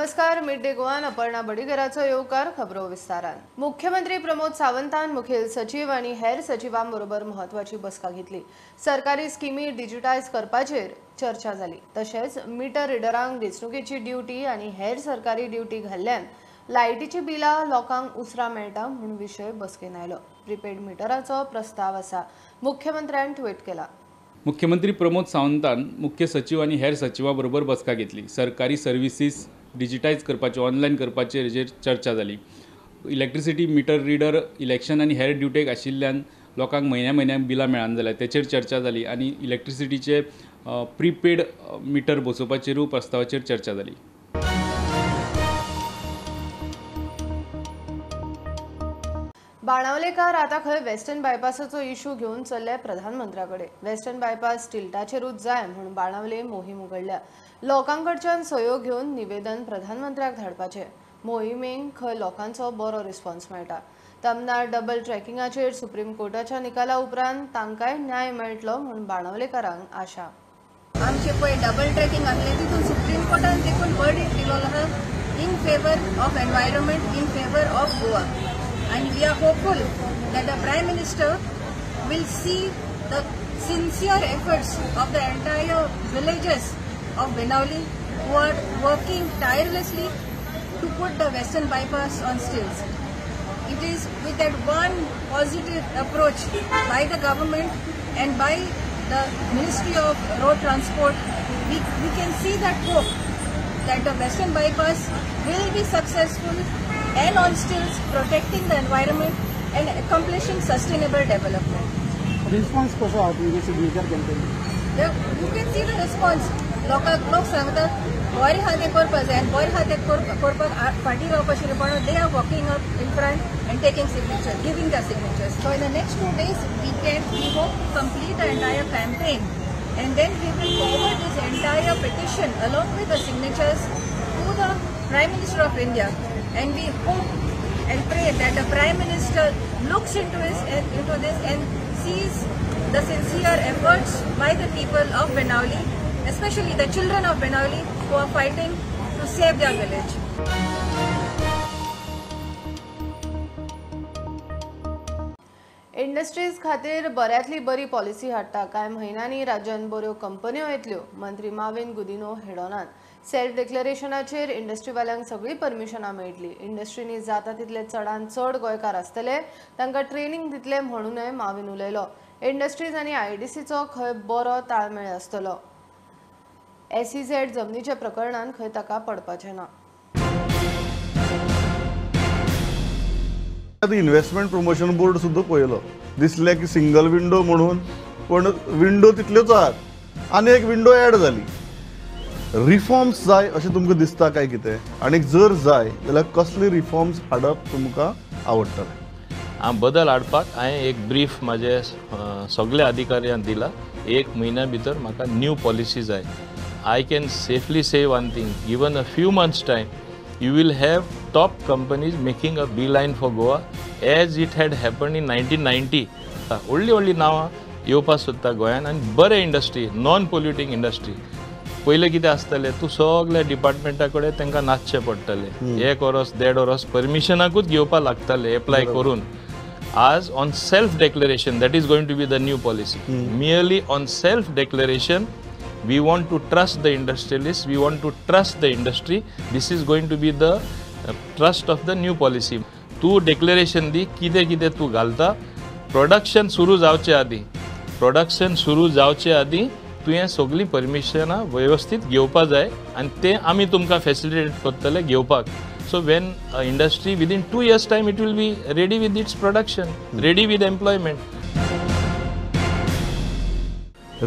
नमस्कार, mid day गोवान अपर्णा बडीगराचो येवकार. खबरो विस्तारान. मुख्यमंत्री प्रमोद सावंतान मुखेल सचिव आनी हेर सचिवां बरोबर म्हत्वाची बसका घेतली. सरकारी स्किमी डिजिटायज करपाचेर चर्चा जाली. तशेंच मिटर रिडरांक वेंचणुकेची ड्युटी आनी हेर सरकारी ड्युटी घाल्ल्यान लायटीची बिलां लोकांक उसरां मेळटा म्हूण विशय बसकेन आयलो. प्रिपेड मिटराचो प्रस्ताव आसा, मुख्यमंत्र्यान ट्वीट केला. मुख्यमंत्री प्रमोद सावंतान मुख्य सचिव आनी हेर सचिवां बरोबर बसका घेतली. सरकारी सर्विसीस डिजिटायज करपाचे, ऑनलायन करपाचेर हेजेर चर्चा जाली. इलेक्ट्रिसिटी मिटर रिडर इलेक्शन आनी हेर ड्युटेक आशिल्ल्यान लोकांक म्हयन्या म्हयन्याक बिलां मेळना जाल्यार तेचेर चर्चा जाली आनी इलेक्ट्रिसिटीचे प्रिपेड मिटर बसोवपाचेरूय प्रस्तावाचेर चर्चा जाली. बाणावलेकार आतां खंय वेस्टर्न बायपासाचो इशू घेवन चल्ले प्रधानमंत्र्या कडेन. वेस्टर्न बायपास टिल्टाचेरूच जाय म्हूण बाणावले मोहीम उगडल्या. लोकां कडच्यान सहयोग घेवन निवेदन प्रधानमंत्र्याक धाडपाचें. मोहिमेक खंय लोकांचो बरो रिस्पॉन्स मेळटा. तमनार डबल ट्रॅकिंगाचेर सुप्रीम कोर्टाच्या निकाला उपरांत तांकांय न्याय मेळटलो म्हूण बाणावलेकारांक आशा. आमचे पळय डबल ट्रॅकिंग आसलें तितून सुप्रीम कोर्टान देखून वर्डिक्ट दिलो आहा in favour of environment, in favour of Goa. And we are hopeful that the Prime Minister will see the sincere efforts of the entire villagers of Benaulim who are working tirelessly to put the Western Bypass on stilts. It is with that one positive approach by the government and by the Ministry of Road Transport, we can see that hope that the Western Bypass will be successful and on stilts, protecting the environment and accomplishing sustainable development. Response कसो आहा तुमचे signature campaign? You can see the response. लोक सांगतात बरें आहा तें करपाक जाय आनी बरें आहा तें करपाक फाटीं रावपाचें न्ही, पण they are walking up in front and taking signature, giving the signatures. So in the next 2 days we hope to complete the entire campaign and then we will forward this entire petition along with the signatures to the Prime Minister of India. And we hope and pray that the Prime Minister looks into this and sees the sincere efforts by the people of Benaulim, especially the children of Benaulim who are fighting to save their village. Industries खातीर बऱ्यांतली बरी policy हाडटा. कांय म्हयन्यांनी राज्यांत बऱ्यो कंपन्यो येतल्यो, मंत्री Mauvin Gudino हेडोनात. Self डिक्लेरेशनाचेर इंडस्ट्रीवाल्यांक सगळीं परमिशनां मेळटली. इंडस्ट्रींनी जाता तितले चडांत चड गोंयकार आसतले, तांकां ट्रेनिंग दितले म्हणूनय माविन उलयलो. इंडस्ट्रीज आनी आयडीसीचो खंय बरो ताळमेळ आसतलो. एसईझेड जमनीच्या प्रकरणान खंय ताका पडपाचें ना. इन्व्हेस्टमेंट प्रमोशन बोर्ड सुद्दां पळयलो, दिसलें की सिंगल विंडो म्हणून, पण विंडो तितल्योच आहात आनी एक विंडो ॲड जाली. रिफॉर्म्स जाय अशें तुमकां दिसता काय कितें, आनी जर जाय जाल्यार कसले रिफॉर्म्स हाडप तुमकां आवडटलें? हांव बदल हाडपाक हांवें एक ब्रीफ म्हाजे सगल्या अधिकाऱ्यांक दिला. एक म्हयन्या भितर म्हाका न्यू पॉलिसी जाय. I can safely say one thing, given a few months time you will have top companies making a beeline for Goa as it had happened in 1990. व्हडलीं व्हडलीं नांवां येवपाक सोदता गोंयान आनी बरें इंडस्ट्री, नॉन पोल्युटींग इंडस्ट्री. पयलें कितें आसतलें, तूं सगल्या डिपार्टमेंटा कडेन तांकां नाचचें पडटलें, एक वरस देड वरस परमिशनाकूच घेवपाक लागतालें एप्लाय करून. आज on self declaration, that is going to be the new policy. Merely on self declaration, we want to trust the industrialists, we want to trust the industry. This is going to be the trust of the new policy. तूं declaration दी, कितें कितें तूं घालता. Production सुरू जावचे आदीं, production सुरू जावचे आदीं तुवें सगळीं परमिशनां वेवस्थीत घेवपा जाय आनी तें आमी तुमकां फेसिलिटेट करतले घेवपाक. So when industry within 2 years time it will be ready with its production, ready with employment.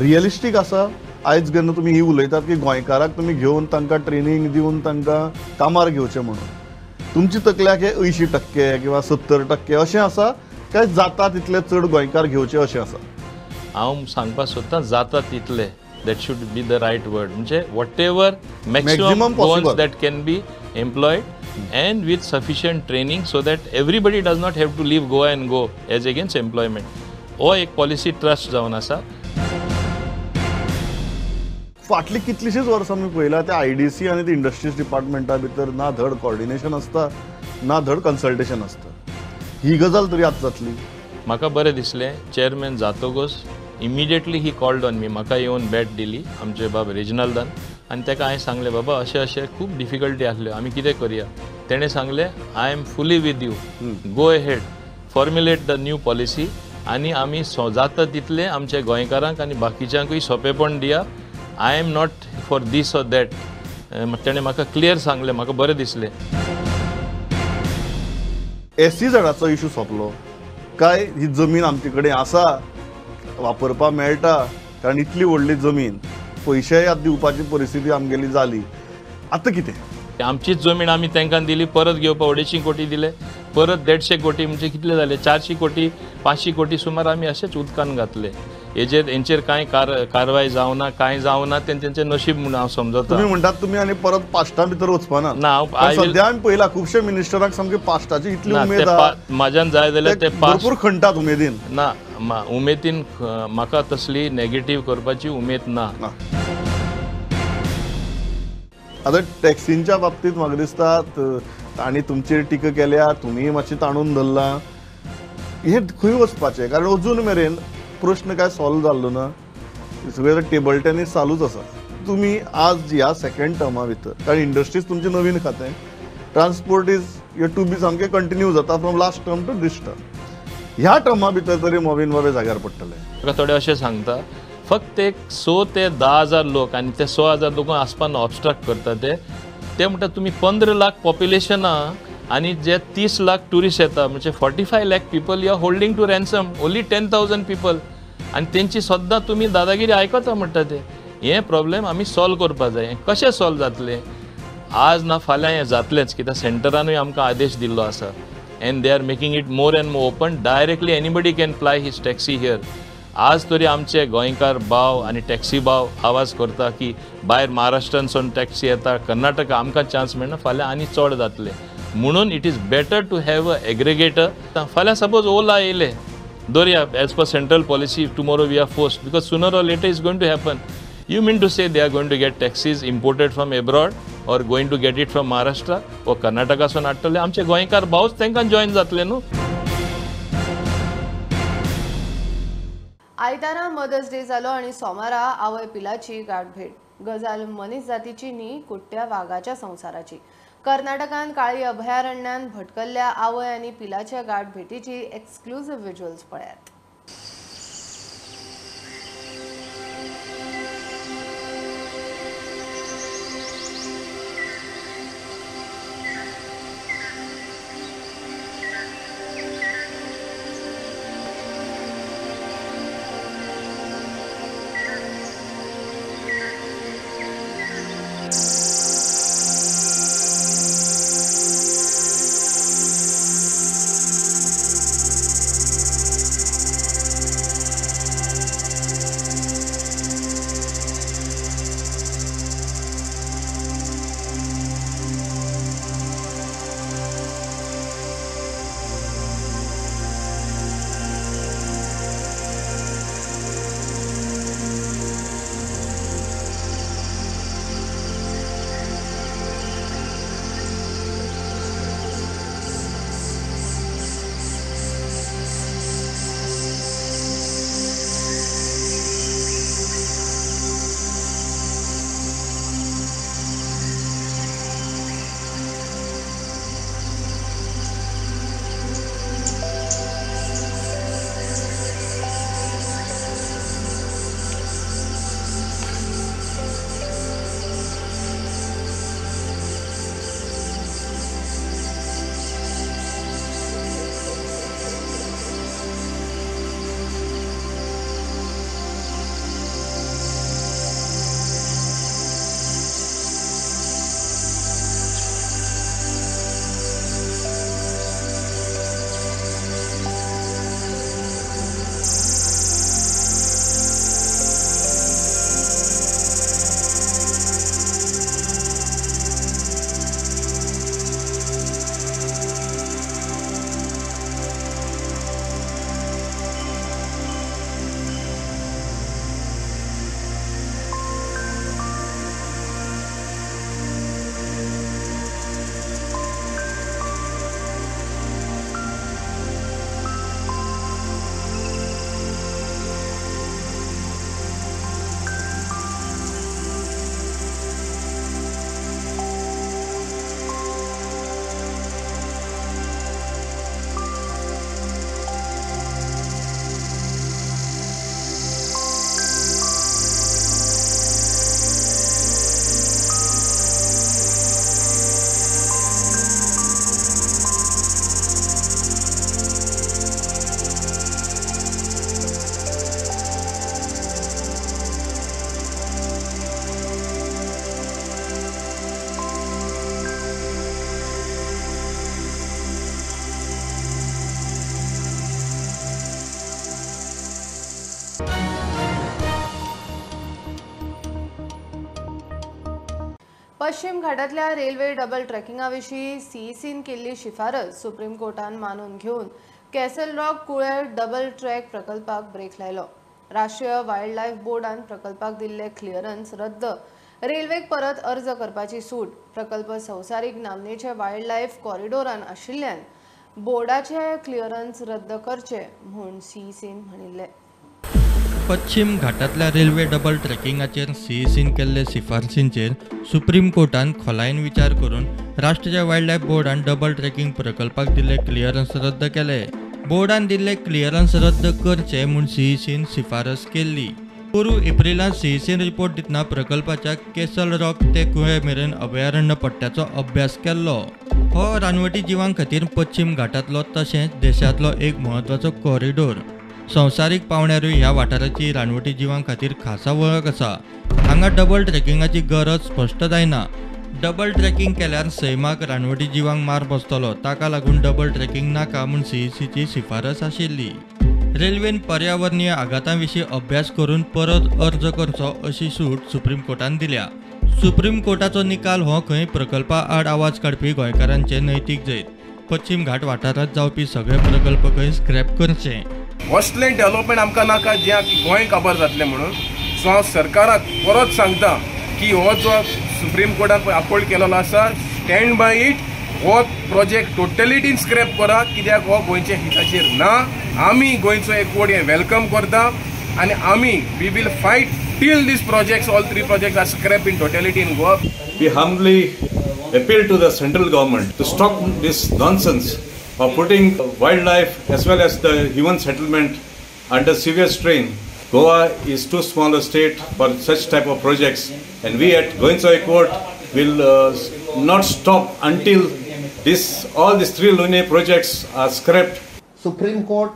Realistic आसा आयज जेन्ना तुमी ही उलयतात की गोंयकाराक तुमी घेवन तांकां ट्रेनींग दिवन तांकां कामार घेवचें म्हणून, तुमची तकल्याक हे 80% किंवा 70% अशें आसा काय जाता तितले चड गोंयकार घेवचे अशें आसा? हांव सांगपाक सोदतां जाता तितले, that should be the right word. म्हणजे whatever maximum Goans that can be employed and with sufficient training so that everybody does not have to leave Goa and go as against employment. हो एक policy trust जावन आसा. फाटलीं कितलींशींच वर्सां आमी पळयला ते I D C आनी ते इंडस्ट्रीज डिपार्टमेंटा भितर ना धड कॉर्डिनेशन आसता ना धड कन्सल्टेशन आसता. ही गजाल तरी आतां जातली. म्हाका बरें दिसलें चेअरमॅन जातकच immediately he called on me. म्हाका येवन भेट दिली आमचे बाब रेजिनाल्दान आनी ताका हांवें सांगलें बाबा अशें अशें खूब डिफिकल्टी आसल्यो आमी कितें करया. तेणें सांगलें I am fully with you, go ahead, formulate the new policy आनी आमी जाता तितलें आमच्या गोंयकारांक आनी बाकीच्यांकूय सोंपेपण दिया. I am not for this or that. तेणें म्हाका क्लियर सांगलें, म्हाका बरें दिसलें. एस सी झेडाचो इशू सोंपलो काय? ही जमीन आमचे कडेन आसा, वापरपाक मेळटा, कारण इतली व्हडली जमीन पयशेय आतां दिवपाची परिस्थिती आमगेली जाली. आतां कितें? आमचीच जमीन आमी तांकां दिली, परत घेवपाक 250 कोटी दिले, परत 150 कोटी म्हणजे कितले जाले 400 कोटी 500 कोटी सुमार आमी अशेच उदकान घातले. हेजेर हेंचेर कांय कारवाय जावना, कांय जावना, तेंचें नशीब म्हणून हांव समजता. तुमी म्हणटात तुमी आनी परत पाश्टा भितर वचपाना? ना, सद्या आमी पळयला खुबशे मिनिस्टरांक सामकी पाश्टाची इतली उमेद आहा. म्हाज्यान जाय जाल्यार ते भरपूर खणटात उमेदीन. ना, उमेदीन म्हाका तसली नेगेटीव करपाची उमेद ना. आतां टॅक्सींच्या बाबतींत म्हाका दिसता तांणी तुमचेर टिका केल्या, तुमी मातशी ताणून धरलां. हें खंय वचपाचें? कारण अजून मेरेन प्रश्न काय सॉल्व जाल्लो ना, सगळें टेबल टेनीस चालूच आसा. तुमी आज ह्या सेकंड टर्मा भितर, कारण इंडस्ट्रीज तुमचें नवीन खातें, transport is your to be सामकें कंटिन्यू जाता from last term to this term, ह्या टर्मा भितर तरी मोविन बाबे जाग्यार पडटले. म्हाका थोडे अशें सांगता फक्त एक 6 ते 10 हजार लोक आनी ते 6 हजार लोक आसपान ऑबस्ट्रक्ट करता. ते म्हणटा तुमी 15 लाख पॉप्युलेशन आहा आनी जे 30 लाख ट्युरिस्ट येता म्हणजे 45 lakh people you are holding to ransom only 10,000 people आनी तेंची सद्दां तुमी दादागिरी आयकता म्हणटा ते. हें प्रॉब्लेम आमी सॉल्व करपा जाय. कशें सॉल्व जातलें? आज ना फाल्यां हें जातलेंच, कित्याक सेंटरानूय आमकां आदेश दिल्लो आसा and they are making it more and more open. Directly anybody can ply his taxi here. आज तरी आमचे गोंयकार भाव आनी टॅक्सी भाव आवाज करता की भायर महाराष्ट्रांसून टॅक्सी येता, कर्नाटका आमकां चान्स मेळना, फाल्यां आनी चड जातले. म्हणून it is better to have a aggregator. फाल्यां सपोज ओला येयले दरया, as per central policy tomorrow we are forced because sooner or later is going to happen. You mean to say they are going to get taxis imported from abroad or going to get it from Maharashtra or कर्नाटकासून हाडटले? आमचे गोंयकार भावच तांकां join जातले न्हू. आयतारा mother's day जालो आनी सोमारा आवय पिलाची गाठभेट. गजाल मनीस जातीची न्ही, कुट्ट्या वागाच्या संवसाराची. कर्नाटकान काळी अभयारण्यान भटकल्ल्या आवय आनी पिलाच्या गाठभेटीची एक्सक्लुझिव्ह विज्युअल्स पळयात. पश्चिम घाटांतल्या रेल्वे डबल ट्रॅकिंगा विशीं सीईसीन केल्ली शिफारस सुप्रीम कोर्टान मानून घेवन कॅसल रॉक कुळे डबल ट्रॅक प्रकल्पाक ब्रेक लायलो. राष्ट्रीय वायल्ड लायफ बोर्डान प्रकल्पाक दिल्ले क्लिअरन्स रद्द, रेल्वेक परत अर्ज करपाची सूट. प्रकल्प संवसारीक नामनेचे वायल्ड लायफ कॉरिडोरान आशिल्ल्यान बोर्डाचे क्लिअरन्स रद्द करचे म्हूण सीईसीन म्हणिल्लें. पश्चिम घाटांतल्या रेल्वे डबल ट्रॅकिंगाचेर सीईसीन केल्ले शिफारसींचेर सुप्रीम कोर्टान खोलायेन विचार करून राष्ट्रीय वायल्ड लायफ बोर्डान डबल ट्रॅकिंग प्रकल्पाक दिल्ले क्लिअरन्स रद्द केले. बोर्डान दिल्ले क्लिअरन्स रद्द करचे म्हूण सीईसीन शिफारस केल्ली. पोरूं एप्रिलांत सीईसीन रिपोर्ट दितना प्रकल्पाच्या केसल रॉक ते कुळे मेरेन अभयारण्य पट्ट्याचो अभ्यास केल्लो. हो रानवटी जिवां खातीर पश्चिम घाटांतलो तशेंच देशांतलो एक म्हत्वाचो कॉरिडोर. संवसारीक पावंड्यारूय ह्या वाठाराची रानवटी जिवां खातीर खासा वळख आसा. हांगा डबल ट्रॅकिंगाची गरज स्पश्ट जायना. डबल ट्रॅकिंग केल्यार सैमाक रानवटी जिवांक मार बसतलो, ताका लागून डबल ट्रॅकिंग नाका म्हूण सीईसीची शिफारस आशिल्ली. रेल्वेन पर्यावरणीय आघातां विशीं अभ्यास करून परत अर्ज करचो अशी सूट सुप्रीम कोर्टान दिल्या. सुप्रीम कोर्टाचो निकाल हो खंय प्रकल्पा आड आवाज काडपी गोंयकारांचे नैतीक जैत. पश्चिम घाट वाठारांत जावपी सगळे प्रकल्प खंय स्क्रॅप करचे. असलें डेव्हलपमेंट आमकां नाका जें गोंय काबार जातलें म्हणून. सो हांव सरकाराक परत सांगता की हो जो सुप्रीम कोर्टान अपहोल्ड केलेलो आसा, स्टँड बाय it. हो प्रोजेक्ट टोटलिटीन स्क्रॅप करा, कित्याक हो गोंयच्या हिताचेर ना. आमी गोंयचो एकवट हें welcome करता आनी आमी we will fight till these projects, all three projects are scrap in totality in Goa. We humbly appeal to the central government to stop this nonsense of putting wildlife as well as the human settlement under severe strain. Goa is too small a state for such type of projects, and we at Goencho Ekvott will not stop until all these three Lune projects are scrapped. Supreme Court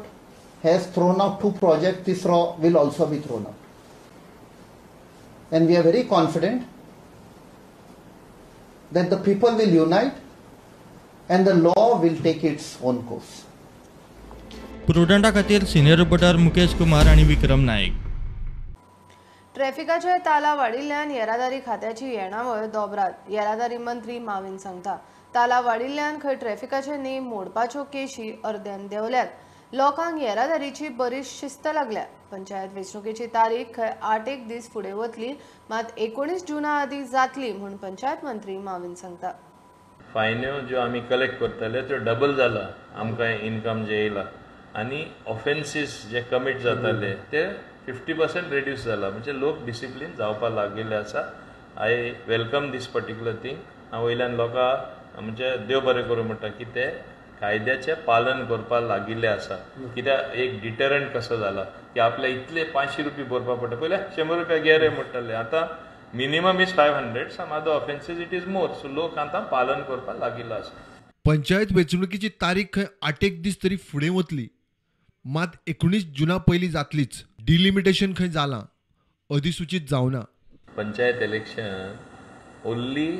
has thrown out two projects, this will also be thrown out. And we are very confident that the people will unite and the law will take its own course. प्रुडंटा खातीर senior reporter Mukesh Kumar आणि विक्रम नाईक. ट्रॅफिकाचे ताला वाडिल्ल्यान येरादारी खात्याची येणावळ दोबरात. येरादारी मंत्री माविन सांगता ताला वाडिल्ल्यान खंय ट्रॅफिकाचे नेम मोडपाच्यो केशी अर्द्यान देंवल्यात. लोकांक येरादारीची बरीच शिस्त लागल्या. पंचायत वेंचणुकेची तारीख खंय 8 दीस फुडें वतली, मात 19 जुना आदीं जातली म्हूण पंचायत मंत्री माविन सांगता. फायन्यो ज्यो आमी कलेक्ट करताले त्यो डबल जाला आमकां इनकम जे येयला, आनी ऑफेन्सीस जे कमीट जाताले ते 50% रिड्यूस जाला. म्हणजे लोक डिसिप्लीन जावपाक लागिल्ले आसा. I welcome this particular thing. हांव वयल्यान लोकांक म्हणजे देव बरें करूं म्हणटा की ते कायद्याचें पालन करपाक लागिल्ले आसा. कित्याक एक डिटरंट कसो जाला की आपल्या इतले 500 रुपया भरपाक पडटा, पयले 100 रुपया घे रे म्हणटाले, आतां minimum is 500, some other offences it is more. So लोक आतां पालन करपाक लागिल्लो आसा. पंचायत वेंचणुकेची तारीख खंय 8 दीस तरी फुडें वतली, मात 19 जुना पयलीं जातलीच. डिलिमिटेशन खंय जालां, अधिसूचीत जावना. पंचायत इलेक्शन ओन्ली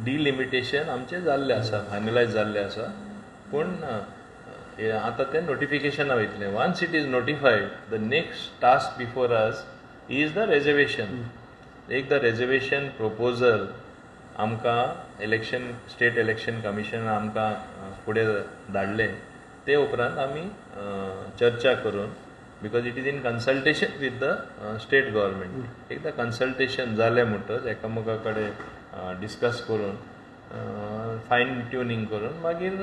डिलिमिटेशन आमचें जाल्लें आसा, फायनलायज जाल्लें आसा, पूण आतां तें नोटिफिकेशना वयतलें. Once it is notified, the next task before us is the reservation. एकदां रेजर्वेशन प्रपोजल आमकां इलेक्शन स्टेट इलेक्शन कमिशन आमकां फुडें धाडलें, ते उपरांत आमी चर्चा करून, because it is in consultation with the state government, एकदां कन्सल्टेशन जालें म्हणटच एकामेका कडेन डिस्कस करून फायन ट्युनींग करून मागीर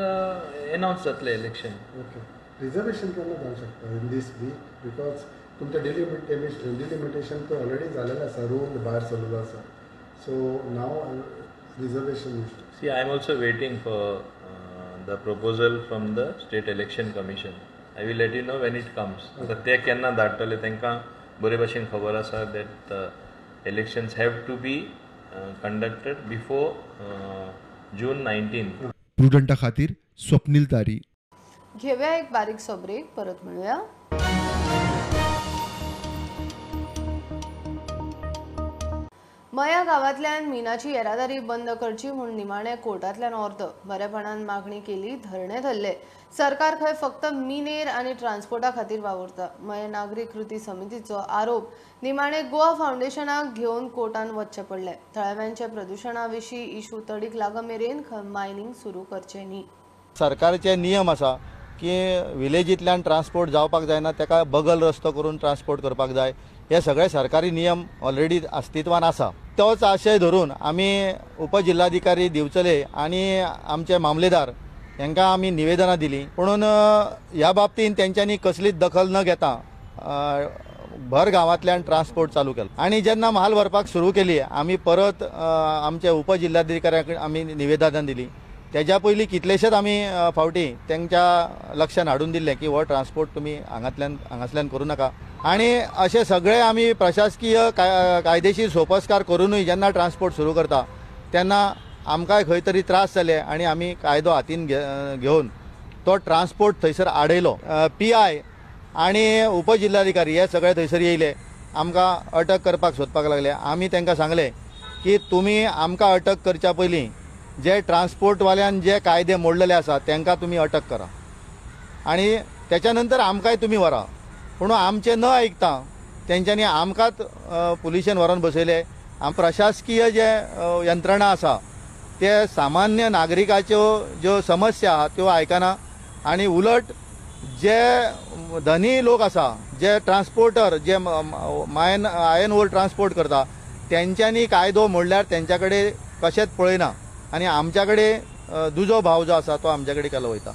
एनावन्स जातलें इलेक्शन. ओके, रिजर्वेशन केन्ना जावंक शकता इन these week? Because तुमचें डिलिमिटेशन पळय ऑलरेडी जालेलें आसा, रूल भायर सरलेलो आसा, so now reservation. See, I am also waiting for the proposal from the state election commission. I will let you know when it comes. आतां ते केन्ना धाडटले तांकां बरे भाशेन खबर आसा that elections have to be conducted before June 19. प्रुडंटा खातीर स्वप्नील तारी. घेऊया एक बारीकसो ब्रेक, परत मेळुया. मया गांवांतल्यान मिनाची येरादारी बंद करची म्हूण निमाणे कोर्टांतल्यान ऑर्द. बरेपणान मागणी केली, धरणे धरले. सरकार खंय फक्त मिनेर आनी ट्रान्सपोर्टा खातीर वावुरता. मये नागरीक कृती समितीचो आरोप निमाणे गोवा फावंडेशनाक घेवन कोर्टान वचचें पडलें. थळाव्यांच्या प्रदुशणा विशीं इशू तडीक लाग मेरेन खंय मायनिंग सुरू करचें न्ही. सरकारचे नियम आसा की विलेजींतल्यान ट्रान्सपोर्ट जावपाक जायना, ताका बगल रस्तो करून ट्रान्सपोर्ट करपाक जाय. हे सगळे सरकारी नियम ऑलरेडी अस्तित्वान आसा. तोच आशय धरून आमी उपजिल्हाधिकारी दिवचले आनी आमचे मामलेदार हांकां आमी निवेदनां दिलीं. पुणून ह्या बाबतींत तेंच्यांनी कसलीच दखल न घेता भर गांवांतल्यान ट्रान्सपोर्ट चालू केलो. आनी जेन्ना म्हाल व्हरपाक सुरू केली आमी परत आमच्या उपजिल्हाधिकाऱ्यांक आमी निवेदनां दिलीं. तेज्या पयलीं कितलेशेच आमी फावटी तेंच्या लक्षान हाडून दिल्लें की हो ट्रान्सपोर्ट तुमी हांगासल्यान करूं नाका. आनी अशे सगळे आमी प्रशासकीय कायदेशीर सोपस्कार करुनूय जेन्ना ट्रान्सपोर्ट सुरू करता तेन्ना आमकांय खंय तरी त्रास जाले आनी आमी कायदो हातीन घेवन तो ट्रान्सपोर्ट थंयसर आडयलो. पी I आनी उपजिल्हाधिकारी हे सगळे थंयसर येयले, आमकां अटक करपाक सोदपाक लागले. आमी तांकां सांगलें की तुमी आमकां अटक करच्या पयलीं जे ट्रान्सपोर्टवाल्यान जे कायदे मोडलेले आसा तांकां तुमी अटक करा आनी त्याच्या नंतर आमकांय तुमी व्हरा. पूण आमचें न आयकता तेंच्यांनी आमकांच पुलिशेन व्हरोन बसयले. प्रशासकीय जे यंत्रणा आसा ते सामान्य नागरिकाच्यो ज्यो समस्या आहा त्यो आयकना आनी उलट जे धनी लोक आसा, जे ट्रान्सपोर्टर, जे मायन आयन ओर ट्रान्सपोर्ट करता तेंच्यांनी कायदो मोडल्यार तेंच्या कडेन कशेंच पळयना आनी आमच्या कडेन दुजो भाव जो आसा तो आमच्या कडेन केलो वयता.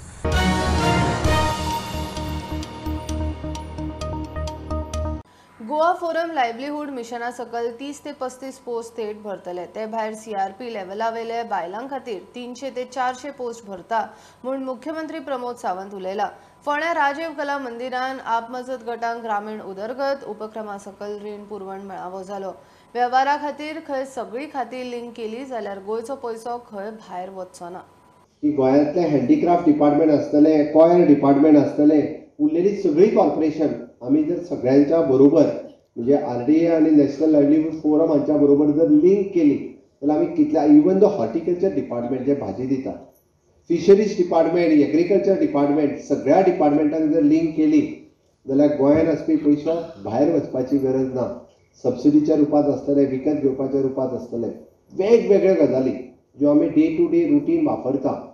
गोवा फोरम लायव्हलीहूड मिशना सकल 30 ते 35 पोस्ट थेट भरतले. ते भायर सीआरपी लेव्हलावेले बायलां खातीर 300 ते 400 पोस्ट भरता म्हूण मुख्यमंत्री प्रमोद सावंत उलयला. फोंड्या राजीव कला मंदिरान आपमजत गटांक ग्रामीण उदरगत उपक्रमा सकल रीण पुरवण मेळावो जालो. वेव्हारा खातीर खंय सगळी खाती लिंक केली जाल्यार गोंयचो पयसो खंय भायर वचचो ना. की गोंयांतलें हँडीक्राफ्ट डिपार्टमेंट आसतलें, कॉयर डिपार्टमेंट आसतलें, उरलेली सगळी कॉर्पोरेशन आमी जर सगळ्यांच्या बरोबर म्हणजे आर डी ए आनी नॅशनल लायव्हलीहूड फोरम हांच्या बरोबर जर लिंक केली जाल्यार आमी कितल्या इवन दो हॉर्टिकल्चर डिपार्टमेंट जे भाजी दिता, फिशरीज डिपार्टमेंट, एग्रीकल्चर डिपार्टमेंट, सगळ्या डिपार्टमेंटांक जर लिंक केली जाल्यार गोंयांत आसपी पयसो भायर वचपाची गरज ना. सबसिडीच्या रुपांत आसतलें, विकत घेवपाच्या रुपांत आसतलें, वेगवेगळ्यो गजाली ज्यो आमी डे टू डे रुटीन वापरता.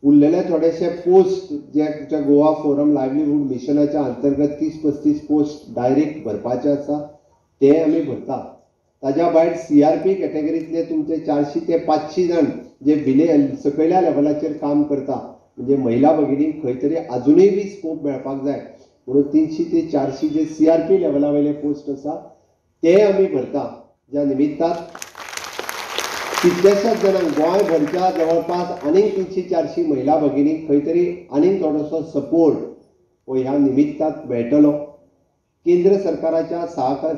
उरलेले थोडेशे पोस्ट जे तुमच्या गोवा फोरम लायव्हलीहूड मिशनाच्या अंतर्गत 30-35 पोस्ट डायरेक्ट भरपाचे आसा ते आमी भरता. ताज्या भायर सीआरपी कॅटेगरींतले तुमचे 400 ते 500 जाण जे विले सकयल्या लेवलाचेर काम करता म्हणजे महिला भगिनींक खंय तरी आजुनूय बी स्कोप मेळपाक जाय म्हणून 300 ते 400 जे सीआरपी लेवला वयले पोस्ट आसा ते आमी भरता. ज्या निमित्तान कितल्याशाच जाणांक गोंयभरच्या जवळपास आनीक 300-400 महिला भगिनींक खंय तरी आनीक थोडोसो सपोर्ट हो ह्या निमित्तान मेळटलो. केंद्र सरकाराच्या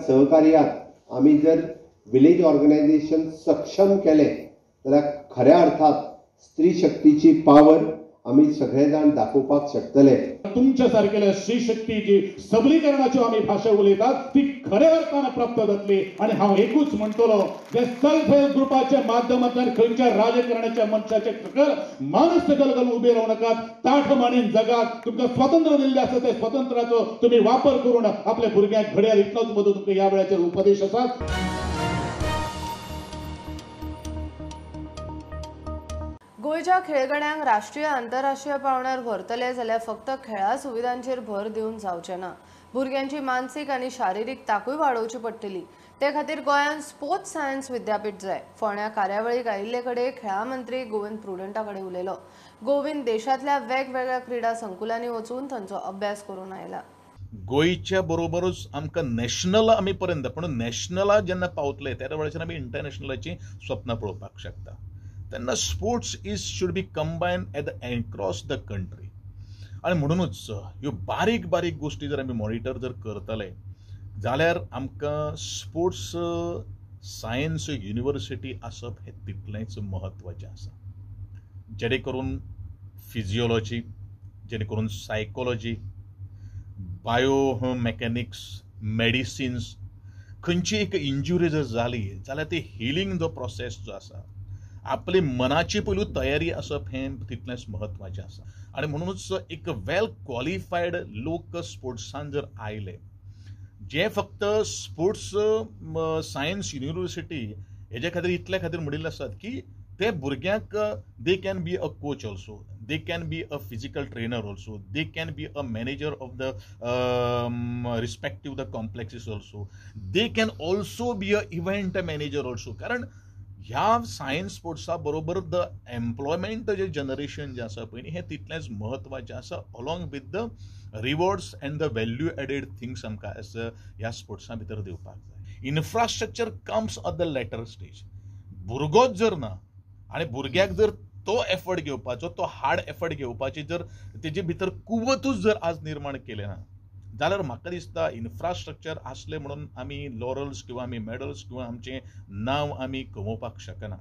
सहकार्यात आमी जर विलेज ऑर्गनायझेशन सक्षम केलें जाल्यार खऱ्या अर्थात स्त्री शक्तीची पावर आमी सगळे जाण दाखोवपाक शकतले. तुमच्या सारकेल्या स्त्री शक्तीची सबलीकरणाच्यो आमी भाशा उलयतात ती खऱ्या अर्थान प्राप्त जातली. आनी हांव एकूच म्हणटलो, जे सेल्फ हेल्प ग्रुपाच्या माध्यमांतल्यान खंयच्या राजकारणाच्या मनशाचे सकल मानस सकल घालून उबे रावू नाकात. ताठ मानेन जगात, तुमकां स्वातंत्र्य दिल्लें आसा त्या स्वातंत्र्याचो तुमी वापर करून आपल्या भुरग्यांक घडयाळ. इतलोच म्हजो तुमकां ह्या वेळाचेर उपदेश आसा. गोंयच्या खेळगड्यांक राष्ट्रीय आंतरराष्ट्रीय पांवड्यार व्हरतले जाल्यार फक्त खेळा सुविधांचेर भर दिवन जावचें ना. भुरग्यांची मानसीक आनी शारिरीक ताकूय वाडोवची पडटली. ते खातीर गोंयांत स्पोर्ट्स सायन्स विद्यापीठ जाय. फोंड्या कार्यावळीक आयिल्ले कडेन खेळां मंत्री गोविंद प्रुडंटा कडेन उलयलो. गोविंद देशांतल्या वेगवेगळ्या क्रिडा संकुलांनी वचून थंयचो अभ्यास करून आयला. गोंयच्या बरोबरूच आमकां नॅशनल आमी पर्यंत, पूण नॅशनला जेन्ना पावतले त्या वेळाचेर आमी इंटरनॅशनलाची स्वप्नां पळोवपाक शकता. तेन्ना sports is should be combined at the across the country. आनी म्हणुनूच ह्यो बारीक बारीक गोश्टी जर आमी मॉनिटर जर करतले जाल्यार आमकां स्पोर्ट्स सायन्स युनिवर्सिटी आसप हें तितलेंच म्हत्वाचें आसा, जेणे करून फिजियोलॉजी, जेणे करून सायकोलॉजी, बायो मॅकॅनिक्स, मेडिसिन्स, खंयची एक इंजुरी जर जाली जाल्यार ती हिलींग जो प्रोसेस जो आसा, आपली मनाची पयलू तयारी आसप हें तितलेंच म्हत्वाचें आसा. आनी म्हणूनच एक वेल क्वॉलिफायड लोक स्पोर्ट्सान जर आयले, जे फक्त स्पोर्ट्स सायन्स युनिवर्सिटी हेजे खातीर इतल्या खातीर म्हणिल्लें आसात की ते भुरग्यांक they can be a coach also, they can be a physical trainer also, they can be a manager of the respective the complexes also, they can also be a event manager also. कारण ह्या science स्पोर्ट्सा बरोबर the employment J generation जें आसा पळय न्ही हें तितलेंच म्हत्वाचें आसा, along with the rewards and the value added things आमकां एज ह्या स्पोर्ट्सां भितर दिवपाक जाय. Infrastructure comes at the later stage. भुरगोच जर ना आनी भुरग्याक जर तो एफर्ट घेवपाचो, तो हार्ड एफर्ट घेवपाची जर तेजे भितर कुवतूच जर आज निर्माण केलें ना जाल्यार म्हाका दिसता इन्फ्रास्ट्रक्चर आसलें म्हणून आमी लॉरल्स किंवा आमी मेडल्स किंवा आमचें नांव आमी कमोवपाक शकना.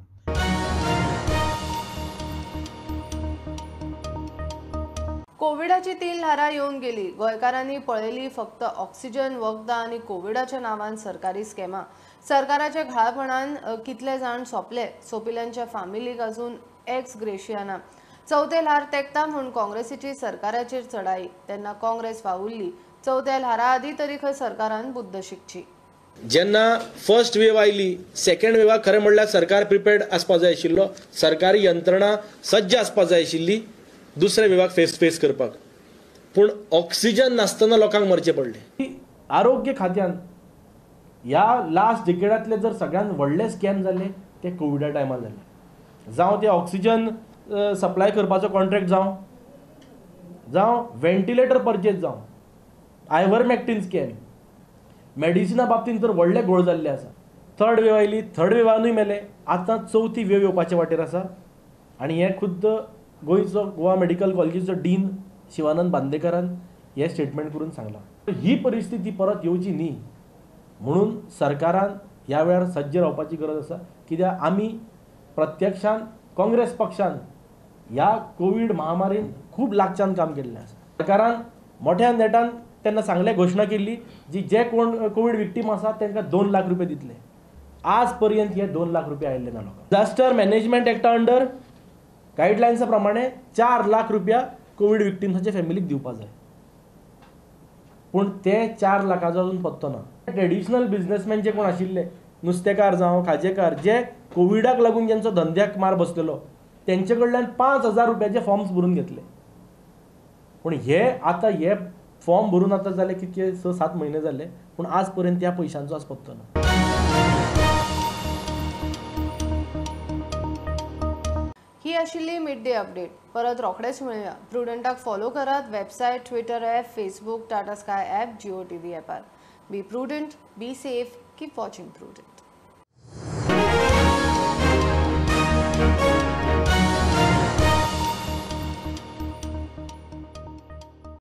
कोविडाची 3 ल्हारां येवन गेली. गोंयकारांनी पळयली फक्त ऑक्सिजन, वखदां आनी कोविडाच्या नांवान सरकारी स्कॅमां. सरकाराच्या घाळपणान कितले जाण सोंपले, सोंपिल्ल्यांच्या फामिलीक अजून एक्स ग्रेशिया ना. चवथे ल्हार तेंकता म्हूण काँग्रेसीची सरकाराचेर चढाई, तेन्ना काँग्रेस वावुरली. चवथ्या ल्हारा आदी तरी खंय सरकारान बुद्द शिकची. जेन्ना फर्स्ट वेव आयली, सेकंड वेवाक खरें म्हणल्यार सरकार प्रिपेर्ड आसपा जाय आशिल्लो, सरकारी यंत्रणा सज्ज आसपा जाय आशिल्ली दुसऱ्या वेवाक फेस करपाक. पूण ऑक्सिजन नासतना लोकांक मरचें पडलें. आरोग्य खात्यान ह्या लास्ट डिकेडांतले जर सगळ्यांत व्हडले स्कॅम जाले ते कोविडा टायमार जाले. जावं ते ऑक्सिजन सप्लाय करपाचो कॉन्ट्रॅक्ट जावं, जावं व्हेंटिलेटर परचेज जावं, आयवरमॅक्टीन स्कॅम, मेडिसिना बाबतींत तर व्हडले घोळ जाल्ले आसा. थर्ड वेव आयली, थर्ड वेवानूय मेले. आतां चवथी वेव येवपाचे वाटेर आसा आनी हें खुद्द गोंयचो गोवा मेडिकल कॉलेजीचो डीन शिवानंद बांदेकरान हें स्टेटमेंट करून सांगलां. ही परिस्थिती परत येवची न्ही म्हणून सरकारान ह्या वेळार सज्ज रावपाची गरज आसा. कित्याक आमी प्रत्यक्षान काँग्रेस पक्षान ह्या कोवीड महामारीन खूब लागच्यान काम केल्लें आसा. सरकारान मोठ्या नेटान तेन्ना सांगलें, घोशणा केल्ली जी जे कोण कोवीड विक्टीम आसा तांकां 2 लाख रुपये दितले. आज पर्यंत हे 2 लाख रुपये आयिल्ले ना लोकांक. डिजास्टर मॅनेजमेंट एक्टा अंडर गायडलायन्सा प्रमाणे 4 लाख रुपया कोवीड विक्टिम्साच्या फॅमिलीक दिवपा जाय, पूण ते 4 लाखाचो अजून पत्तो ना. ट्रेडिशनल बिजनेसमॅन जे कोण आशिल्ले, नुस्तेकार जावं खाजेकार, जे कोविडाक लागून ज्यांचो धंद्याक मार बसलेलो तेंचे कडल्यान 5,000 रुपयाचे फॉर्म्स भरून घेतले. पूण हे आतां हे फॉर्म भरून आतां जाले कितके 6-7 म्हयने जाले, पूण आज पर्यंत त्या पयशांचो आज पत्तो ना. ही आशिल्ली मिड डे अपडेट. परत रोखडेच मेळुया. प्रुडंटाक फॉलो करात website, Twitter app, Facebook, Tata Sky app, Jio TV ॲपार. Be prudent, be safe, keep watching Prudent.